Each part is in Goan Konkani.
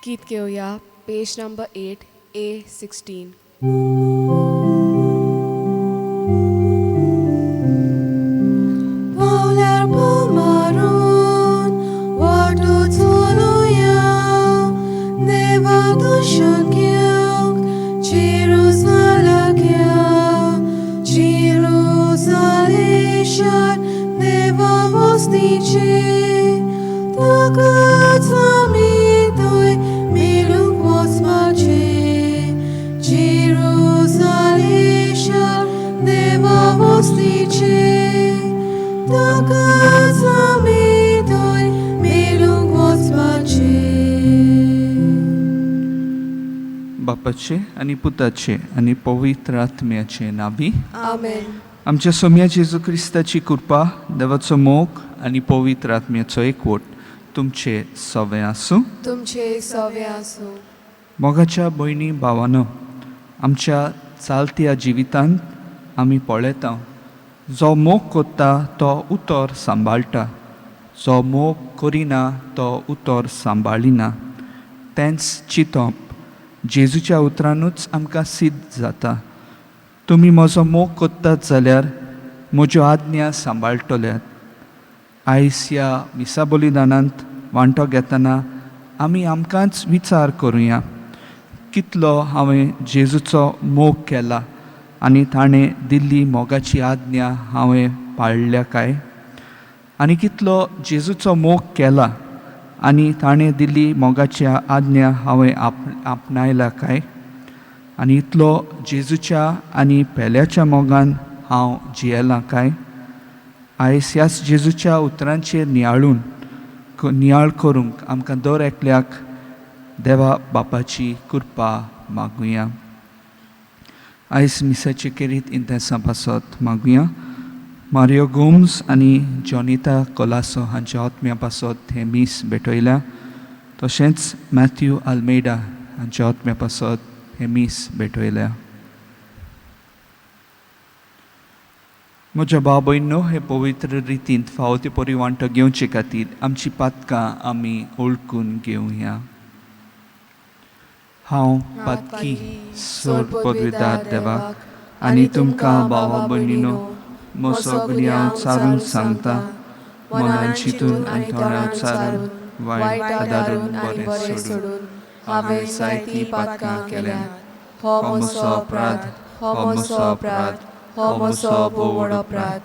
गीत घेवया पेज नंबर 8 A16. पावल्यार पाव मारून वाटो चलोया, देवा दर्शन घेवंक जेरुजालेक या, जेरुजालेम शार देवा वस्तीचें, ताकाच आमी थंय मेळूंक वचपाचें, जेरुजालेम शार देवा वस्तीचें, ताकाच आमी थंय मेळूंक वचपाचें. बापाचे आनी पुताचे आनी पवित्र आत्म्याचे नांवी. आमेन. आमच्या सोम्या जेजू क्रिस्ताची कृपा, देवाचो मोग आनी पवित्र आत्म्याचो एकवट तुमचे सवे आसूं. तुमचे सवे आसूं. मोगाच्या भयणी भावानो, आमच्या चालत्या जिवितांत आमी पळयता, जो मोग करता तो उतर सांबाळटा, जो मोग करिना तो उतर सांबाळिना. तेंच चिंतप जेजूच्या उतरानूच आमकां सिद्ध जाता. तुमी म्हजो मोग करतात जाल्यार म्हज्यो आज्ञा सांबाळटल्यात. आयज ह्या मिसा बलिदानांत वांटो घेतना आमी आमकांच विचार करुया, कितलो हांवें जेजूचो मोग केला आनी ताणें दिल्ली मोगाची आज्ञा हांवें पाळ्ळ्या काय, आनी कितलो जेजूचो मोग केला आनी ताणें दिल्ली मोगाची आज्ञा हांवें आपणायला काय, आनी इतलो जेजूच्या आनी पेल्याच्या मोगान हांव जियेलां काय. आयज ह्याच जेजूच्या उतरांचेर नियाळून नियाळ करूंक आमकां दर एकल्याक देवा बापाची कृपा मागुया. आयज मिसाचे केरीत इंतेसां पासत मागुया. मारियो गोम्स आनी जॉनिता कोलासो हांच्या आत्म्या पासत हें मीस भेटयल्या, तशेंच मॅथ्यू आल्मेडा हांच्या आत्म्या पासत हें मीस भेटयल्या. म्हज्या भाव भयणो, हे पवित्र रितींत फावो ते परी वांटो घेवचे खातीर आमची पातकां आमी ओळखून घेवया. हांव पातकी सोड पदवीदार देवाक आनी तुमकां भावा भयणीनो म्हजो गुन्यांव चारून सांगता, मनान चिंतून आनी तोंडार चारून वायट आदारून बरें सोडून हांवें जायतीं पातकां केल्यांत. हो म्हजो अपराध, हो म्हजो अपराध, हो म्हजो भोव व्हड अपराध.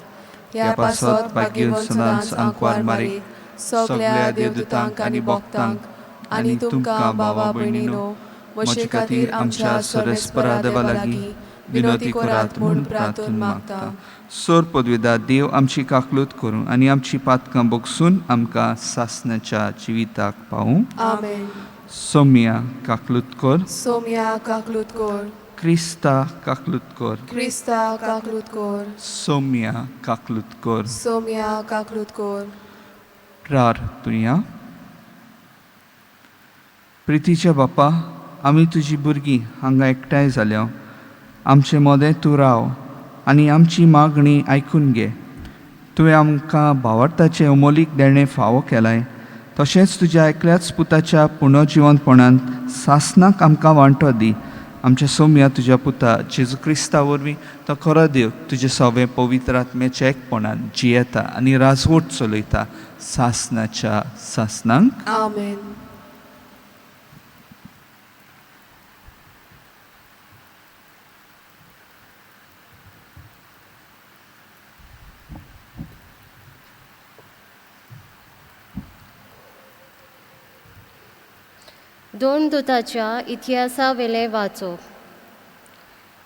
ह्या पासत भाग्य सदांच आंकवार मारीक सगळ्या देवदूतांक आनी भक्तांक आनी तुमकां भावा भयणीनो म्हजे खातीर आमच्या सर्वेस्परा देवा लागीं विनोती करात म्हूण प्रार्थून मागता. सोर पदवीदार देव आमची काकलूत करूं आनी आमची पातकां बगसून आमकां सासणाच्या जिविताक पावूं. आमेन. सोम्या काकलूत कर. सोम्या काकलूत कर. क्रिस्ता काकलूत कर. क्रिस्ता काकलूत कर. सोम्या काकलूत कर. सोम्या काकलूत कर. प्रार्थुया. प्रितीच्या बापा, आमी तुजी भुरगीं हांगा एकठांय जाल्या, आमचे मदें तूं राव आनी आमची मागणी आयकून घे. तुवें आमकां भावार्थाचें अमोलीक देणें फावो केलाय, तशेंच तुज्या एकल्याच पुताच्या पुनर्जिवंतपणांत सासणाक आमकां वांटो दी. आमच्या सोम्या तुज्या पुता जेजू क्रिस्ता वरवीं तो खरो देव तुजें सवें पवित्र आत्म्याच्या एकपणान जियेता आनी राजवट चलयता सासणाच्या सासणांक. आमेन. दोन दुताच्या इतिहासावेलें वाचप.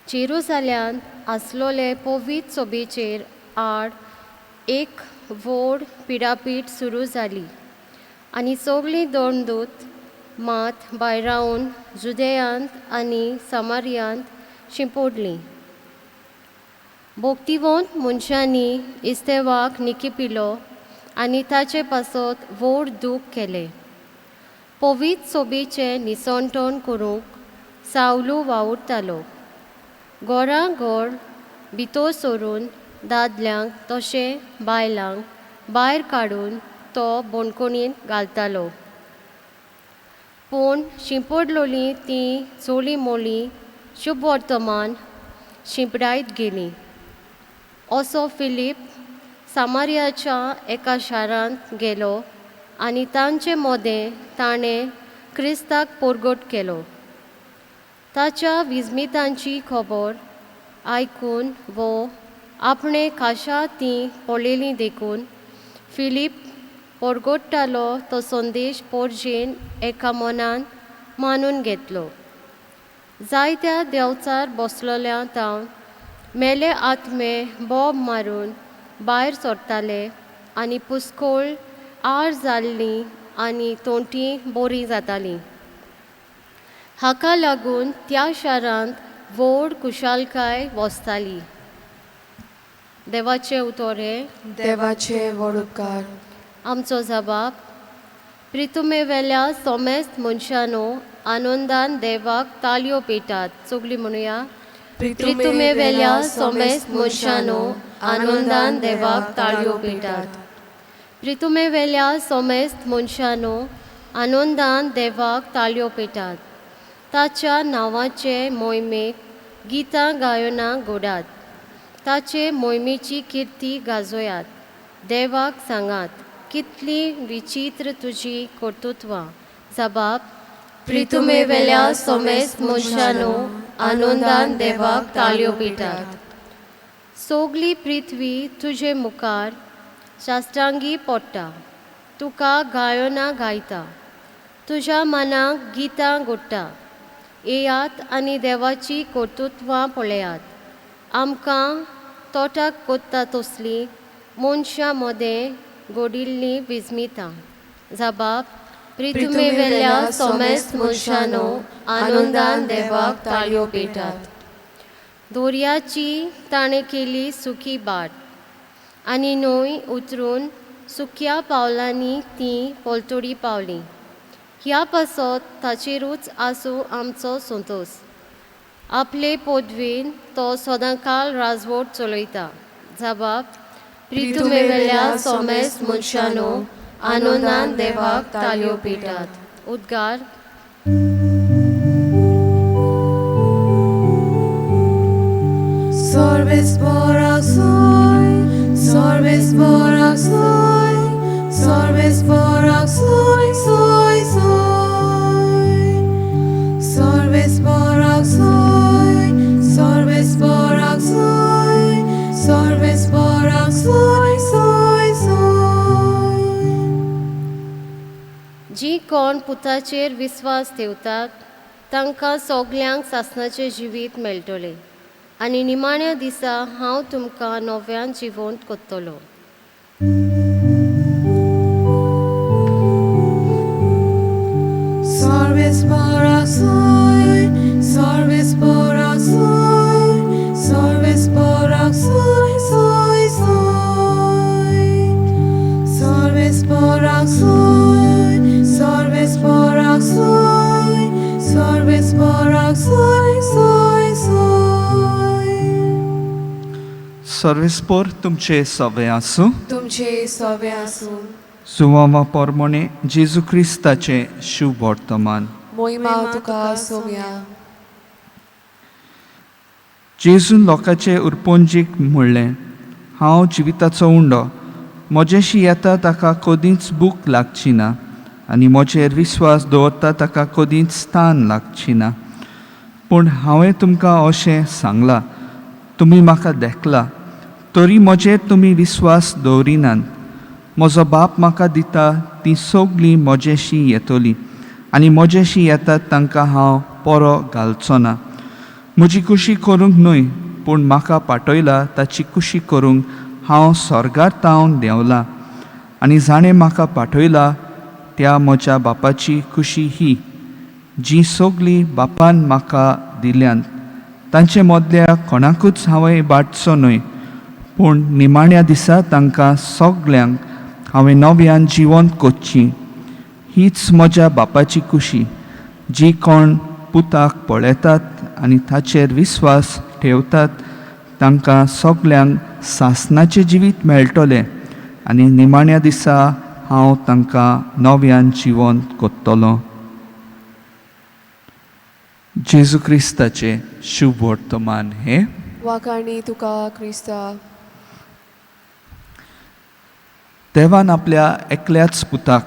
जेरुजाल्यांत आसलोले पवित्र सोबेचेर आड एक व्हड पिडापीड सुरू जाली आनी सगळीं दोन दूत मात भायरावन जुदेयांत आनी सामारियांत शिंपोडलीं. भोक्तिवंत मनशांनी इस्तेवाक निकिपिलो आनी ताचे पासत व्हड दूख केलें. पवित्र सोबेचें निसणटण करूंक सावलू वावुरतालो. घरां घर भितर सरून दादल्यांक तशें बायलांक भायर काडून तो बणकोणींत घालतालो. पूण शिंपडलोलीं तीं चोली मोली शुभवर्तमान शिंपडायत गेलीं. असो फिलीप सामारियाच्या एका शारांत गेलो आनी तांचे मदें ताणें क्रिस्ताक परगट केलो. ताच्या विस्मितांची खबर आयकून वो आपणें खाशा तीं पळयलीं देखून फिलीप परगट्टालो तो संदेश पोरजेन एका मनान मानून घेतलो. जायत्या देंवचार बसलेल्या तावन मेले आत्मे बोब मारून भायर सरताले आनी पुस्कोळ आर जाल्लीं आनी तोंटी बरीं जातालीं. हाका लागून त्या शारांत व्हड खुशालकाय वसताली. देवाचें उतर हें. देवाचे व्हड उपकार. आमचो जबाब प्रितुमेवेल्या सोमेस्त मनशानो आनंदान देवाक तालयो पेटात. सगळीं म्हणुया. प्रितुमेवेल्या सोमेस्त मनशानो आनंदान देवाक ताळयो पेटात. प्रितुमेवेल्या सोमेस्त मनशानो आनंदान देवाक ताळयो पेटात. ताच्या नांवाचे मोहिमेक गितां गायनां घोडात. ताचे मोहिमेची किर्ती गाजोयात. देवाक सांगात कितलीं विचित्र तुजी कर्तृत्वां. जबाब प्रितुमेवेल्या सोमेस्त मनशानो आनंदान देवाक ताळयो पेटात. सगली पृथ्वी तुजे मुखार शास्त्रांगी पडटा. तुका गायनां गायता. तुज्या मनाक गितां गोडटा. येयात आनी देवाची कर्तृत्वां पळयात. आमकां तोटाक कोत्ता तसलीं मनशां मदें घडिल्लीं विस्मितां. जबाब प्रितुमेवेल्या सोमेस्त मनशानो आनंदान देवाक ताळयो पेटात. दोरयाची ताणें केली सुकी बाट आनी न्हंय उतरून सुक्या पावलांनी तीं पलतडी पावलीं. ह्या पासत ताचेरूच आसूं आमचो संतोश. आपले पदवेन तो सदांकाल राजवट चलयता. जबाब प्रितुमेवेल्या सोमेस्त मनशानो आनंदान देवाक ताळयो पेटात. उद्गार. Sorbes sorbes soy, sorbes soy, soy, soy. Sorbes soy, sorbes soy, sorbes soy, soy, soy. जी कोण पुताचेर विस्वास ठेवतात तांकां सगल्यांक सासणाचें जिवीत मेळटलें आनी निमाण्या दिसा हांव तुमकां नव्यान जिवंत करतलो. Sorbes soy, sorbes soy, sorbes soy, soy, soy. Sorbes soy, sorbes soy, sorbes soy, soy, soy. सर्वेस्पोर तुमचे सवे आसूं. तुमचे सवे आसूं. सुवामा पोरमोणे जेजू क्रिस्ताचें शुभ वर्तमान. मोहिमा तुका सोम्या. जेजून लोकांचे उरपोंजीक म्हणलें, हांव जिविताचो उंडो. म्हजेशी येता ताका कदींच भूक लागची ना आनी म्हजेर विस्वास दवरता ताका कदींच तान लागची ना. पूण हांवें तुमकां अशें सांगलां, तुमी म्हाका देखला तरी म्हजेर तुमी विस्वास दवरिनात. म्हजो बाप म्हाका दिता तीं सगळीं म्हजेशी येतलीं आनी म्हजेशी येतात तांकां हांव परो घालचो ना. म्हजी कुशी करूंक न्हय पूण म्हाका पाठयला ताची कुशी करूंक हांव स्वर्गार तावन देंवलां आनी जाणें म्हाका पाठयला त्या म्हज्या बापाची कुशी ही, जी सगळीं बापान म्हाका दिल्यांत तांचे मदल्या कोणाकूच हांवें बाटचो न्हय, पूण निमाण्या दिसा तांकां सगल्यांक हांवें नव्यान जिवंत करची. हीच म्हज्या बापाची कुशी, जी कोण पुताक पळयतात आनी ताचेर विस्वास ठेवतात तांकां सगल्यांक सासणाचें जिवीत मेळटलें आनी निमाण्या दिसा हांव तांकां नव्यान जिवंत करतलो. जेजू क्रिस्ताचें शुभ वर्तमान हें. वाखाणी तुका क्रिस्ता. देवान आपल्या एकल्याच पुताक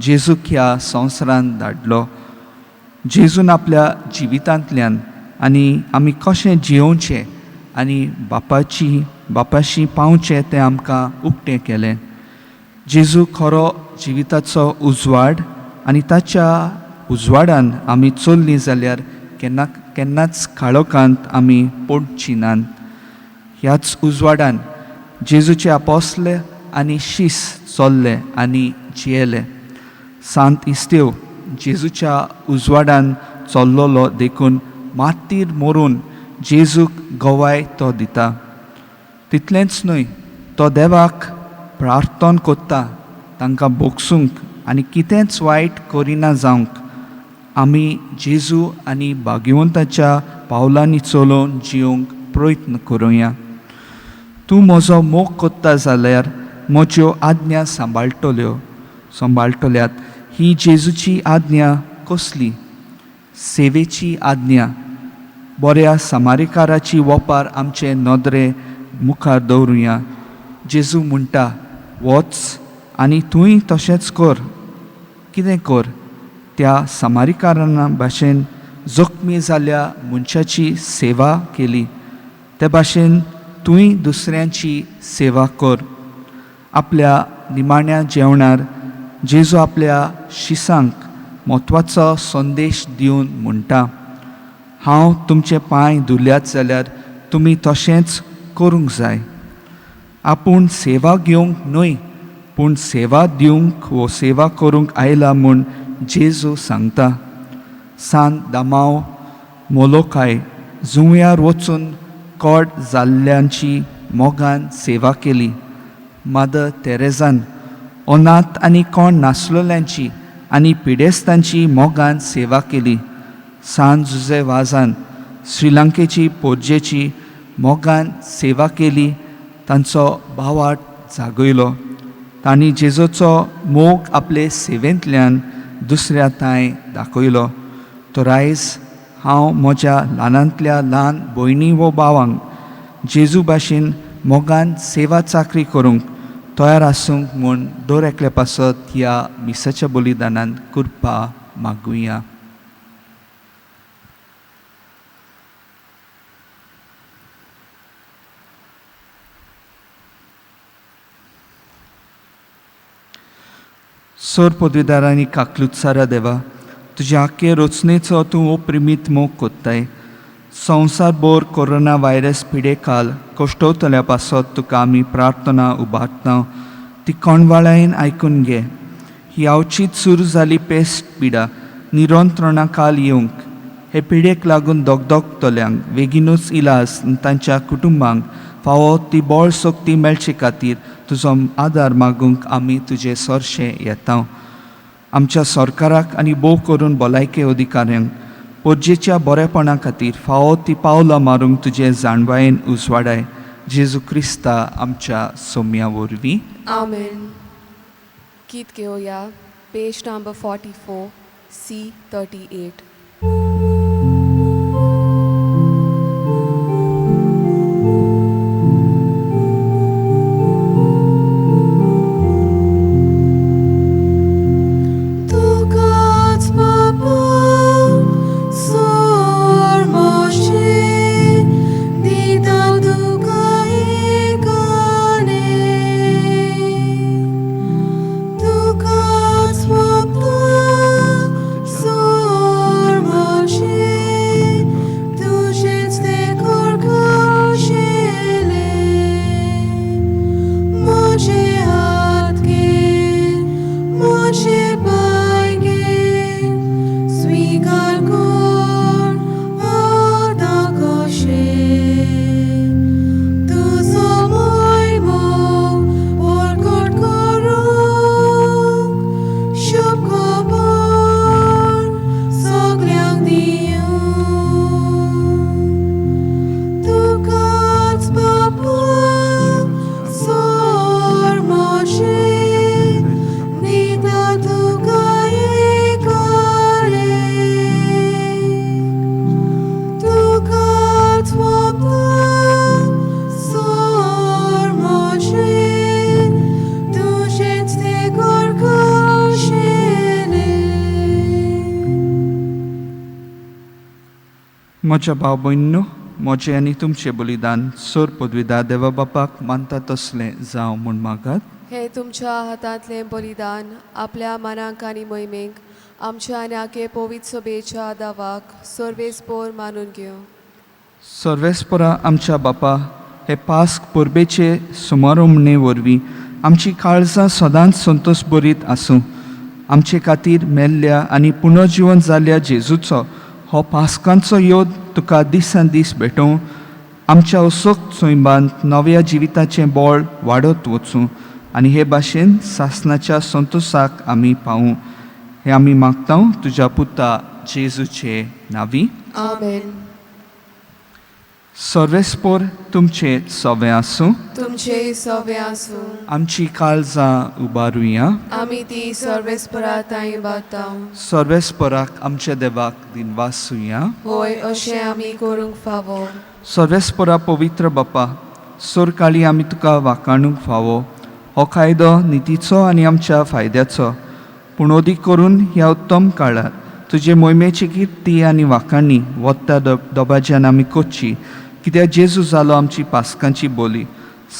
जेजूक ह्या संवसारांत धाडलो. जेजून आपल्या जिवितांतल्यान आनी आमी कशें जियोवचें आनी बापाशी पावचें तें आमकां उक्तें केलें. जेजू खरो जिविताचो उजवाड आनी ताच्या उजवाडान आमी चल्लीं जाल्यार केन्ना केन्नाच काळोखांत आमी पडचीं नात. ह्याच उजवाडान जेजूचे आपोसले आनी शीस चल्ले आनी जियेले. सांत इस्तेव जेजूच्या उजवाडान चल्लोलो देखून मातीर मरून जेजूक गवाय तो दिता. तितलेंच न्हय, तो देवाक प्रार्थन कोत्ता तांकां बोगसूंक आनी कितेंच वायट करिना जावंक. आमी जेजू आनी भाग्यवंताच्या पावलांनी चलोवन जियोंक प्रयत्न करुया. तूं म्हजो मोग कोत्ता जाल्यार म्हज्यो आज्ञा सांबाळटल्यात. ही जेजूची आज्ञा कसली? सेवेची आज्ञा. बऱ्या सामारीकाराची वपार आमचे नदरे मुखार दवरुया. जेजू म्हणटा, वच आनी तूंय तशेंच कर. कितें कर? त्या सामारीकारां भाशेन जखमी जाल्या मनशाची सेवा केली ते भाशेन तूंय दुसऱ्यांची सेवा कर. आपल्या निमाण्या जेवणार जेजू आपल्या शिसांक म्हत्वाचो संदेश दिवन म्हणटा, हांव तुमचे पांय धुल्यात जाल्यार तुमी तशेंच करूंक जाय. आपूण सेवा घेवंक न्हय पूण सेवा दिवंक वो सेवा करूंक आयला म्हूण जेजू सांगता. सांत दामांव मोलोकाय जुंव्यार वचून कोड जाल्ल्यांची मोगान सेवा केली. मदर तेरेजान अनाथ आनी कोण नासलेल्यांची आनी पिडेस्तांची मोगान सेवा केली. सांत जुजे वाजान श्रीलंकेची पोरजेची मोगान सेवा केली. तांचो भावाट जागयलो. तांणी जेजूचो मोग आपले सेवेंतल्यान दुसऱ्या तांय दाखयलो. तर आयज हांव म्हज्या ल्हानांतल्या ल्हान भयणी वो भावांक जेजू भाशेन मोगान सेवा चाकरी करूंक तयार आसूंक म्हूण दर एकल्या पासत ह्या मिसाच्या बलिदानान कृपा मागुया. सोर पदवीदारांनी काकलुत्सारा देवा, तुज्या आख्खे रचनेचो तूं ओप्रिमीत मोग कोत्ताय. संवसार भर कोरोना व्हायरस पिडेकाल कश्टवतल्या पासत तुका आमी प्रार्थना उबारता, ती कोणवाळायेन आयकून घे. ही आवचीत सुरू जाली पेस्ट पिडा निरंत्रणाकाल येवंक हे पिडेक लागून दगदगतल्यांक बेगीनूच इलाज तांच्या कुटुंबांक फावो ती बळ शक्ती मेळचे खातीर तुजो आदार मागूंक आमी तुजे सरशे येता. आमच्या सरकाराक आनी भोव करून भलायके अधिकाऱ्यांक पोरजेच्या बरेपणा खातीर फावो ती पावलां मारूंक तुजे जाणवायेन उजवाडाय. जेजू क्रिस्ता आमच्या सोम्या वरवीं. आमेन. गीत घेवया पेज नंबर 44 C38. तुकाच बापा सोरमोशे दिता तुका एकाने. तुकाच बापा सोरमोशे म्हज्या भाव भयणींनो, म्हजें आनी तुमचें बलिदान सोर पदवीदा देवा बापाक मानता तसलें जावं म्हूण मागात. हे तुमच्या हातांतलें बलिदान आपल्या मनाक आनी मोहिमेक आमच्या आनी आखे पवित्र सभेच्या दावाक सर्वेस्पोर मानून घेवं. सर्वेस्परा आमच्या बापा, हे पास्क परबेचे सुमारोमणे वरवीं आमची काळजां सदांच संतोश बरीत आसूं. आमचे खातीर मेल्ल्या आनी पुनर्जिवन जाल्ल्या जेजूचो हो पास्कांचो योद तुका दिसान दीस भेटोवं. आमच्या असोक सैमांत नव्या जिविताचें बळ वाडत वचूं आनी हे भाशेन सासणाच्या संतोशाक आमी पावूं. हें आमी मागता तुज्या पुता जेजूचे नांवी. आमेन. सर्वेस्पोर तुमचे सवें आसूं. तुमचे सवे आसूं. आमची काळजां उबारुया. आमी ती सर्वेस्परा तांय बाता. सर्वेस्पराक आमच्या देवाक दिनवासुया. होय, अशें आमी करूंक फावो. सर्वेस्परा पवित्र बापा, सोरकाळी आमी तुका वाकाणूंक फावो. हो कायदो नितीचो आनी आमच्या फायद्याचो, पूण अदीक करून ह्या उत्तम काळार तुजे मोहिमेची किर्ती आनी वाखाणी वत्ता दबाज्यान आमी करची, कित्याक जेजू जालो आमची पास्कांची बोली,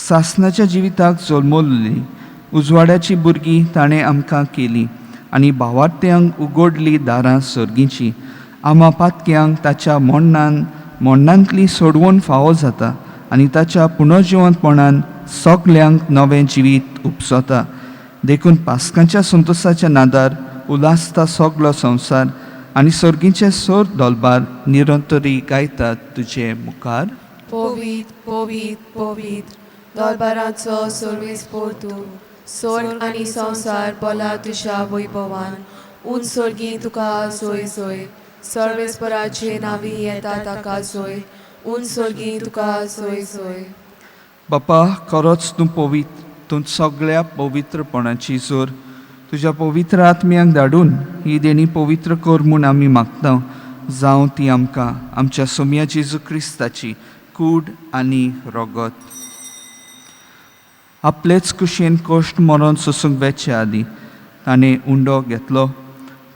सासणाच्या जिविताक जल्मल्ली उजवाड्याची भुरगीं ताणें आमकां केली आनी भावार्थ्यांक उगडली दारां सर्गीची. आमा पातक्यांक ताच्या मोडणान मोडणांतली सोडवून फावो जाता आनी ताच्या पुनर्जिवंतपणान सगल्यांक नवें जिवीत उपसता. देखून पास्कांच्या संतोशाच्या नादार उल्हासता सगलो संवसार आनी सर्गीचे सोर दोलबार निरंतरी गायतात तुजे मुखार. पवित्र पवित्र पवित्र दरबाराचो सर्वेस्पोर तूं, स्वर्ग आनी संवसार बोला तुज्या वैभवान. उन सर्गी तुका सोय सोय, सर्वेस्पराचे नांवी येता ताका सोय, उन सर्गी तुका सोय सोय. बापा, खरोच तूं पवित्र, तूं सगळ्या पवित्रपणाची जोर. तुज्या पवित्र आत्म्यांक धाडून ही देणी पवित्र कर म्हूण आमी मागता. जावं ती आमकां आमच्या सोम्या जेजू क्रिस्ताची कूड आनी रगत. आपलेच कुशेन कश्ट मरण सोसूंक वेचे आदीं ताणें उंडो घेतलो,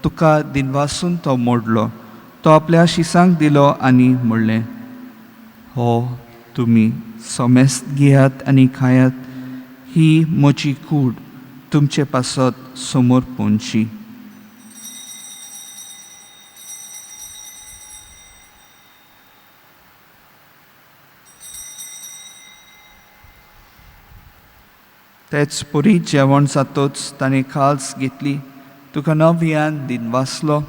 तुका दिनवासून तो मोडलो, तो आपल्या शिसांक दिलो आनी म्हणलें, हो तुमी समेस्त घेयात आनी खायात, ही म्हजी कूड तुमचे पासत समोर पोंची. तेच परी जेवण जातच ताणें खाल्स घेतली, तुका नव्यान दिनवासलो,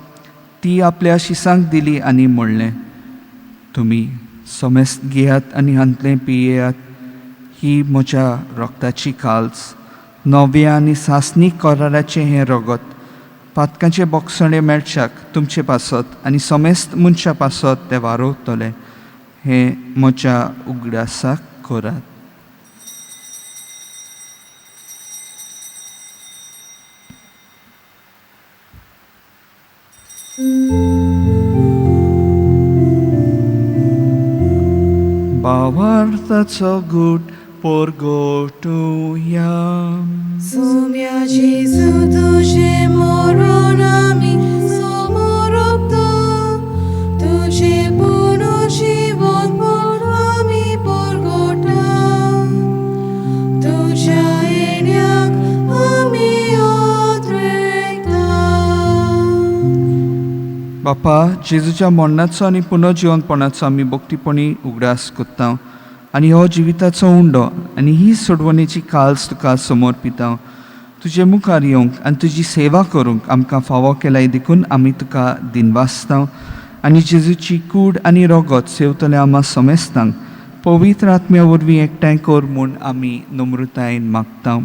ती आपल्या शिसांक दिली आनी म्हणलें, तुमी समेस्त घेयात आनी हांतलें पियेयात, ही म्हज्या रक्ताची खाल्स, नव्या आनी सासणी कराराचें हें रगत पातकांचे बोगसणें मेळच्याक तुमचे पासत आनी समेस्त मनशां पासत तें वारोवतलें. हें म्हज्या उगडासाक करात. भावार्थाचो गूट परगटुया. सुम्या जेजू तुझे मरण आमी समर्पता, तुझे पुनर्जीवनपण आमी परगटा, तुझ्या येण्याक आमी आद्रेता. बापा, जेजूच्या मरणाचो आनी पुनर्जिवनपणाचो आमी भक्तीपणी उगडास करता आनी हो जिविताचो उंडो आनी ही सोडवणेची काल्स तुका समर्पिता. तुजे मुखार येवंक आनी तुजी सेवा करूंक आमकां फावो केलाय देखून आमी तुका दिनवासता आनी जेजूची कूड आनी रगत सेवतले आमा समेस्तांक पवित्र आत्म्या वरवीं एकठांय कर म्हूण आमी नम्रतायेन मागता.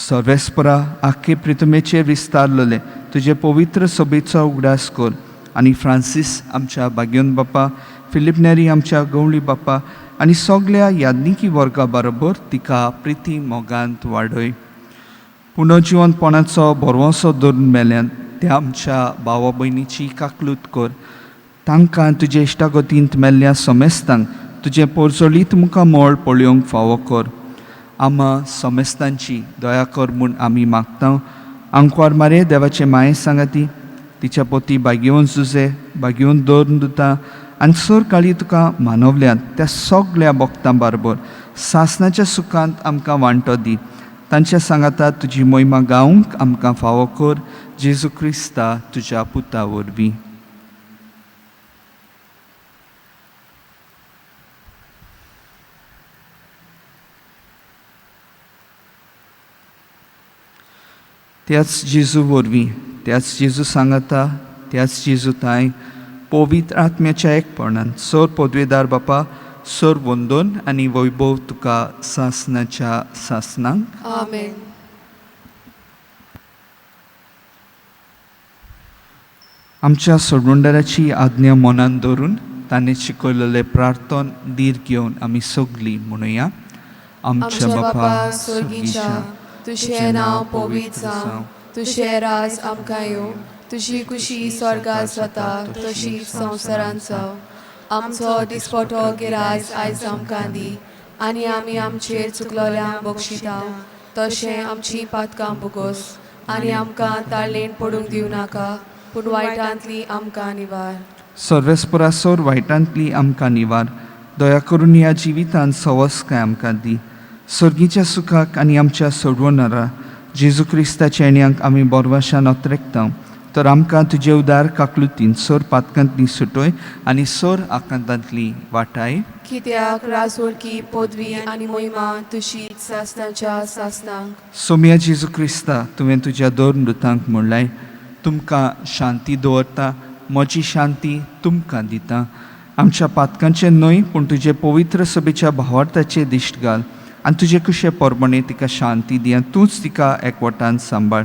सर्वेस्परा आख्खे प्रितमेचेर विस्तारलेले तुजे पवित्र सभेचो उगडास कर आनी फ्रांसीस आमच्या बाग्योन बापा, फिलीप नेरी आमच्या गवळी बापा आनी सगल्या याज्ञिकी वर्गा बरोबर तिका प्रिती मोगांत वाडय. पुनर्जिवनपणाचो भरवंसो धरून मेल्यान त्या आमच्या भावा भयणीची काकलूत कर. तांकां तुजे इश्टागतींत मेल्ल्या समेस्तांक तुजें पोरजोलीत मुखामळ पळोवंक फावो कर. आमा समेस्तांची दया कर म्हूण आमी मागता. आंकवार मारे देवाचे माये सांगाती तिच्या पोती बागेवन जुजे बागेवन दवरून दिता आनी सोर काळी तुका मानवल्यात त्या सगळ्या भक्तां बरोबर सासणाच्या सुखांत आमकां वांटो दी. तांच्या सांगाता तुजी मोहिमा गावंक आमकां फावो कर, जेजू क्रिस्ता तुज्या पुता वरवीं. त्याच जेजू वरवीं, त्याच जेजू सांगाता, त्याच जेजू ताय पवित्र आत्म्याच्या एकपणान सोर पदवेदार बापा सोर वंदन आनी वैभव तुका सासणाच्या सासणांक. आमेन. आमच्या सोडवणदाराची आज्ञा मनान धरून ताणें शिकयलेलें प्रार्थन धीर घेवन आमी सगलीं म्हणुया. आमच्या बापा स्वर्गीच्या, तुजें नांव पवित्र जावं, तुजें राज आमकां येवं, तुजी कुशी स्वर्गार जाता तशी संवसारांत जावं. आमचो दिसपटो गिरायज आयज आमकां दी आनी आमी आमचेर चुकलोल्यांक बक्षिता तशें आमची पातकां भोगोस आनी आमकां ताळेण पडूंक दिवं नाका, पूण वायटांतली आमकां निवार. सर्वेस्परा सोर वायटांतली आमकां निवार. दया करून ह्या जिवितांत सवस्काय आमकां दी. सर्गीच्या सुखाक आनी आमच्या सोडवणारा जेजू क्रिस्ताच्या येण्याक आमी बोरवाशान अत्रेकता. तर आमकां तुजे उदार काकलुतीन सोर पातकांतली सुटोय आनी सोर आकांतांतली वाटाय. कित्याक राजवडकी पदवी आनी मोहिमा तुजी सासणाच्या सासणांक. सोम्या जेजू क्रिस्ता, तुवें तुज्या दोन मृतांक म्हणलाय, तुमकां शांती दवरता, म्हजी शांती तुमकां दिता. आमच्या पातकांचें न्हय पूण तुजे पवित्र सभेच्या भावार्थाचें दिश्ट घाल आनी तुजे कुशे परमणे तिका शांती दी आनी तूंच तिका एकवटान सांबाळ,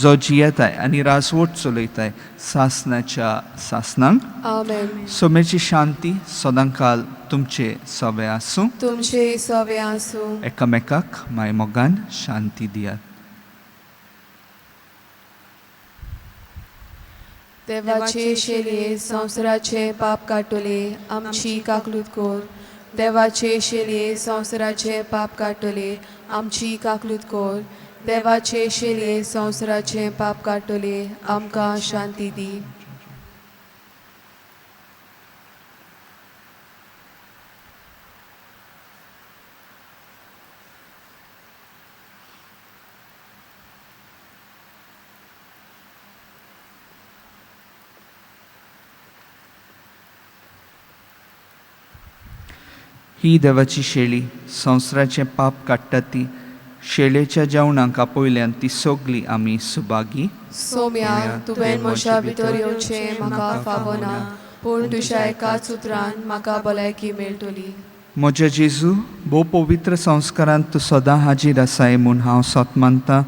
जो जियेताय आनी राजवट चलयताय सासणाच्या सासणांक. आमेन. सोम्याची शांती सदांकाल तुमचे सवे आसूं. तुमचे सवे आसूं. एकामेकाक मायमोगान शांती दियात. देवाचे शेलये संवसाराचे पाप काडटले, आमची काकलूत कोर. देवाचे शेलये संवसाराचे पाप काडटले, आमची काकलूत कोर. देवाचे शेलये संवसाराचे पाप काडटले, आमकां शांती दी. ही देवाची शेळी संवसाराचें पाप काडटा ती शेळेच्या जेवणाक आपयल्यान ती सगली आमी सुभागी. सोम्या, तुवें म्हज्या भितर येवचें म्हाका फावना, पूण तुज्या एकाच उतरान म्हाका भलायकी मेळटली. म्हज्या जेजू, भोव पवित्र संस्कारांत तूं सदां हाजीर आसाय म्हूण हांव सत मानता.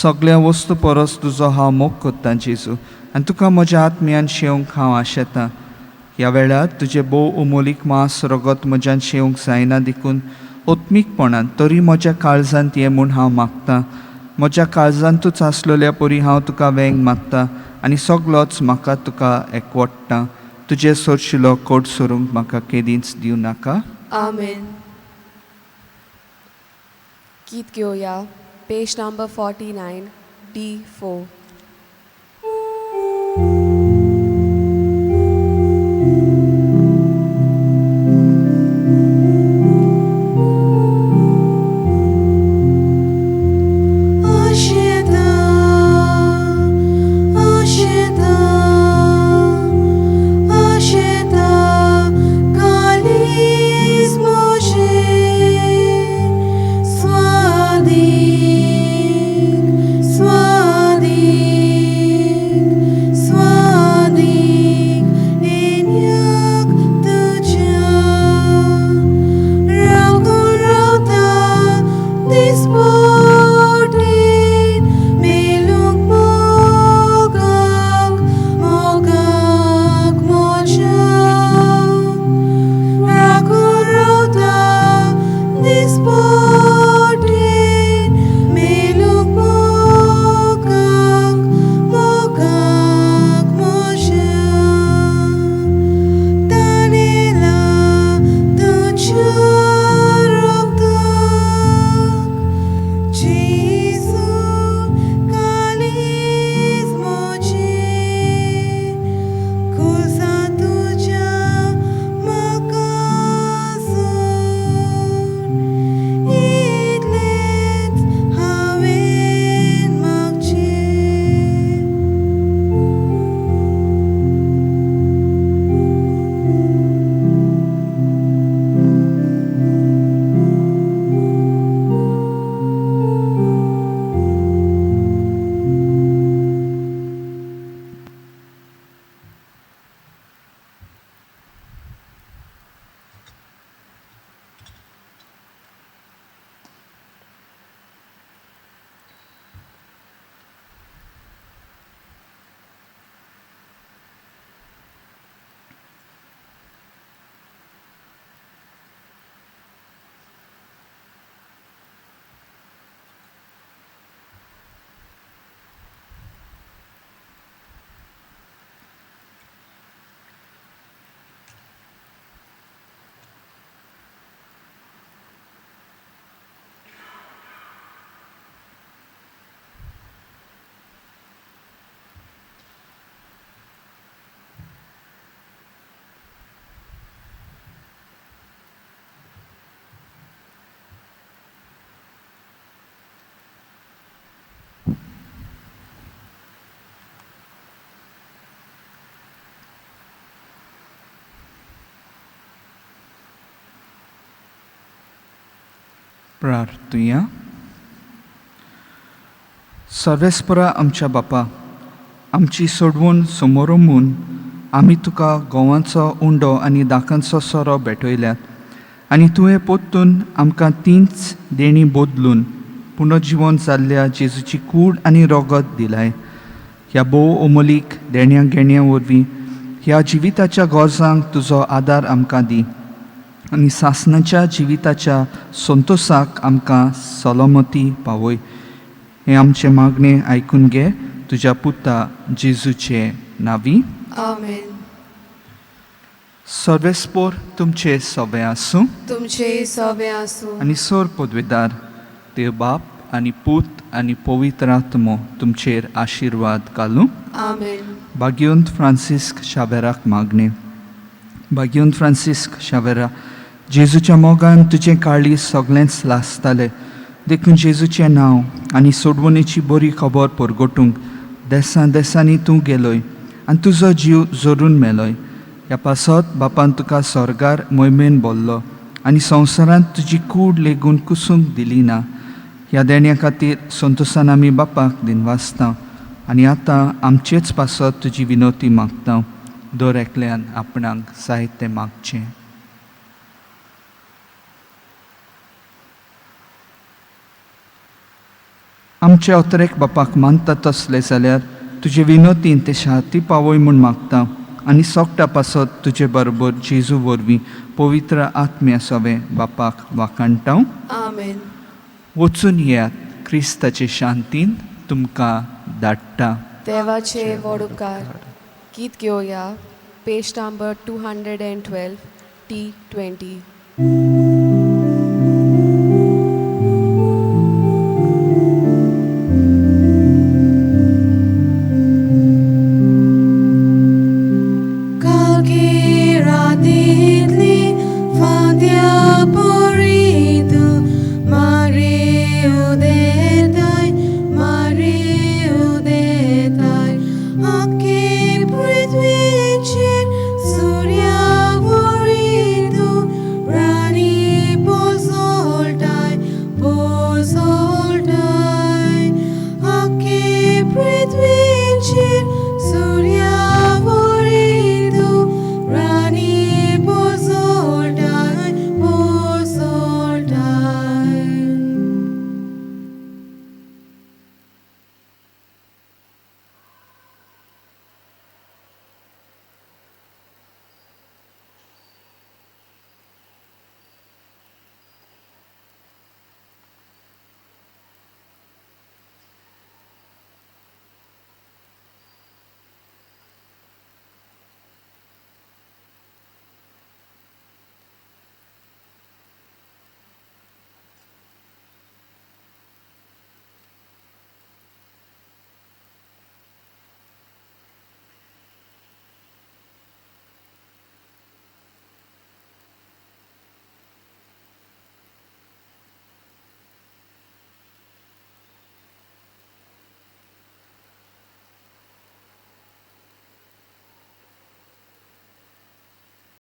सगळ्या वस्तू परस तुजो हांव मोग कोत्तां जेजू, आनी तुका म्हज्या आत्म्यान शेवंक हांव आशेतां. ह्या वेळार तुजें भोव अमोलीक मांस रगत म्हज्यान शेवंक जायना देखून आत्मीकपणान तरी म्हज्या काळजांत ये म्हूण हांव मागतां. म्हज्या काळजांतूच आसलेल्या परी हांव तुका वेंग मागता आनी सगलोच म्हाका तुका एकवटता. तुजें सोरशिलो कोट सोरूंक म्हाका केदींच दिवं नाका. आमेन. गीत घेवया, पेज नंबर 49 D4. आशेता आशेता आशेता कालीज मोशे स्वादीक स्वादीक. प्रार्थुया. सर्वेस्परा आमच्या बापा, आमची सोडवून समोरमून आमी तुका गोवांचो उंडो आनी दाकांचो सोरो भेटयल्यात आनी तुवें पोत्तून आमकां तींच देणी बदलून पुनर्जिवन जाल्ल्या जेजूची कूड आनी रोगत दिलाय. ह्या भोव अमोलीक देण्या घेण्या वरवीं ह्या जिविताच्या गरजांक तुजो आदार आमकां दी आनी सासणाच्या जिविताच्या संतोसाक आमकां सलोमती पावय. हें आमचें मागणें आयकून घे तुज्या पुता जेजूचे नांवी. आमेन. सर्वेस्पोर तुमचे सवे आसूं. तुमचे सवे आसूं. आनी सोर पदवेदार देव बाप आनी पूत आनी पवित्र आत्मो तुमचेर आशिर्वाद घालूं. आमेन. भाग्यवंत फ्रांसिस्क शावेराक मागणें. भाग्यवंत फ्रांसिस्क शावेरा, जेजूच्या मोगान तुजें काळीज सगळेंच लासतालें, देखून जेजूचें नांव आनी सोडवणेची बरी खबर परगटूंक देसां देसांनी तूं गेलोय आनी तुजो जीव जोरून मेलोय. ह्या पासत बापान तुका स्वर्गार मोहिमेन बोल्लो आनी संवसारांत तुजी कूड लेगून कुसूंक दिली ना. ह्या देण्या खातीर संतोसान आमी बापाक दिनवासता आनी आतां आमचेच पासत तुजी विनोती मागता. दर एकल्यान आपणाक जाय तें मागचें. आमचे अतरेक बापाक मानता तसले जाल्यार तुजे विनोतीन ते शांती पावय म्हूण मागता आनी सोगटा पासत तुजे बरोबर जेजू वरवीं पवित्र आत्म्या सवें बापाक वाखाणटा. आमेन. वचून येयात, क्रिस्ताचे शांतीन तुमकां धाडटा. देवाचे व्हड उपकार. गीत घेवया पेज नंबर 212 T20. Surya